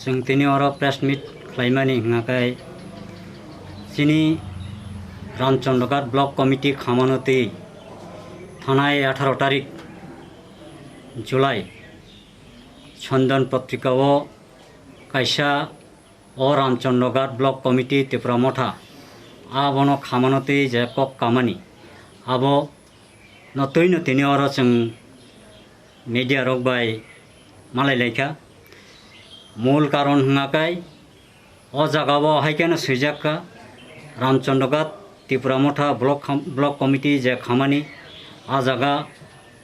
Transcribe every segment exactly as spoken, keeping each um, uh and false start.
Chwng tini oro press meet khlaimani hwnkha khe chini Ramchandra Ghat Block Committee khamano twi thanai atharo tarik July Chandan Patrika o kaisa o Ramchandra Ghat Block Committee Tipra Motha abono khamano twi je kok kamani abo no twi no tini oro chwng media rok bai malai laikha. Mul karon hwnkha khe o jaga o hai kheno swijak kha, Ramchandra Ghat Tipra Motha Block kham-, Block Committee je khamani, a jaga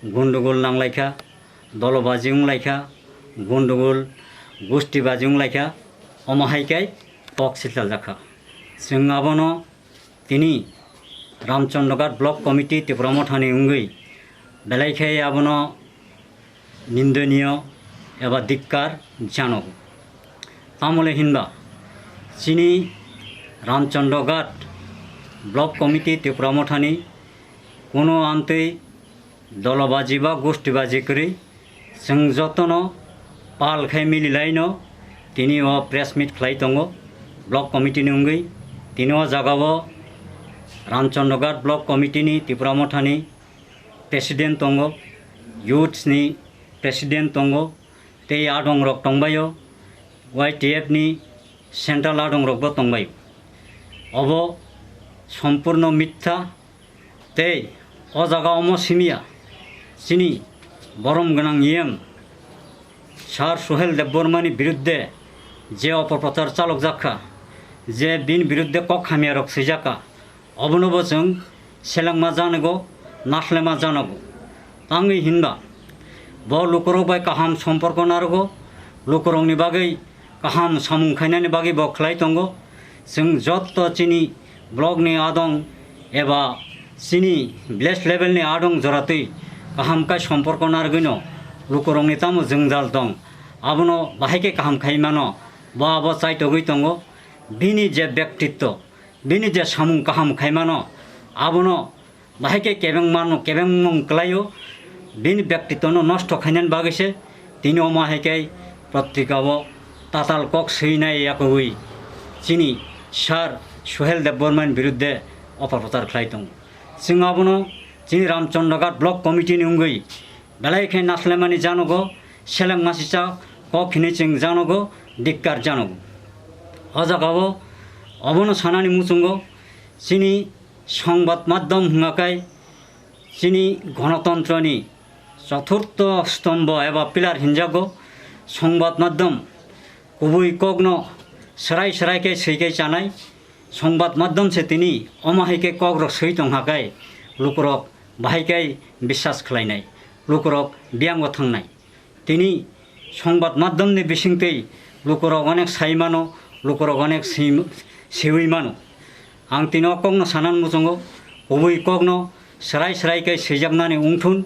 gundugul nang laikha, dolobaji wng laikha, gundugul gustibaji wng laikha, omo hai khe kok sichaljak kha. Chwng abono tini Ramchandra Ghat Block Committee Tipra Mothani wngwi belai khe abono nindoniyo eba dikkar janogo. Tamole hinba chini Ramchandra Ghat Block Committee Tipra Mothani kuno amtwi dolobaji ba gustibaji kwrwi chwng jotono pal khai mililaino tini o press meet khlai tongo block committee ni wngwi. Tini o jaga o Ramchandra Ghat Block Committee ni Tipra Mothani president tongo, youths ni president tongo, tei adong rok tongbaio, Y T F ni central adong rok bo tongbaio. Obo sompurno mitha. Tei o jaga omo simiya chini borom gwnang E M Sir Suhel Debbarmani biruddhe je opoprochar chalokjak kha, je bini biruddhe kok hamya rok swijak kha, obono bo chwng selengma janogo, naslema janogo. Tangwi hinba bo lukurok bai kaham somporko narwgo, lukurokni bagwi kaham samung khainani bagwi bo khlai tongo. Chwng jotto chini block ni adong eba chini village level ni adong joratwi kaham khe somporko narwgwino lukurokni tamo jwngjal tong, abono bahai khe kaham khai mano, bo abo chaitogwi tongo. Bini je bektitto, bini je samung kaham khai mano, abono bahai khe kebengmano, kebengmung kwlaio, bini bektitwno nosto khainani bagwi se tini omo hai khe patrika o tatal kok swinai yakwi chini Sir Suhel Debbarmani biruddhe opoprochar khlai tongo. Chwng abono chini Ramchandra Ghat Block Committee ni wngwi belai khe naslemani janogo, seleng masicha kok hinwi chwng janogo, dikkar janogo. O jaga o obono sanani muchungo chini Songbad maddhom hwnga khe chini gonotontroni choturtho stombho eba pillar hinjago. Songbad maddhom kubui kokno swrai swrai khe swi khe chanai. Songbad maddhom se tini omo hai khe kokrok swi tong ha khe lukurok bahai khe biswas khlainai, lukurok biyango thangnai. Tini songbad maddhomni bisingtwi lukurok onek sai mano, lukurok onek si-, siwi mano. Ang tini o kokno sanani muchungo, kubui kokno swrai swrai khe swijaknani wngthun,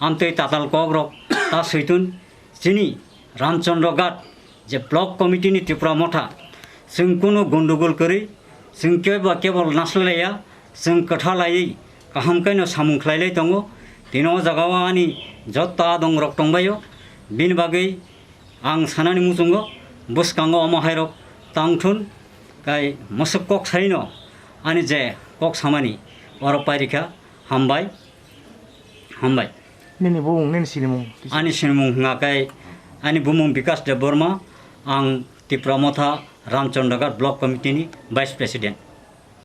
amtwi tatal kokrok ta switun. Chini Ramchandra Ghat je block committee ni Tipra Motha, chwng kunu gundugul kwrwi, chwng kebo kebol naslaiya, chwng kwtha laiwi kaham khe no samung khlai lai tongo. Tini o jaga o ani jotto adong rok tongbaio, bini bagwi ang sanani muchungo bwskango omo hai rok tangthun, kai mwswk kok sai no ani je kok samani oro pairikha. Hambai, hambai. Nini bumung, nini sinimung? Ani sinimung hwnga khe ani bumung Bikas Debbarma, ang Tipra Motha Ramchandra Ghat Block Committee ni Vice President.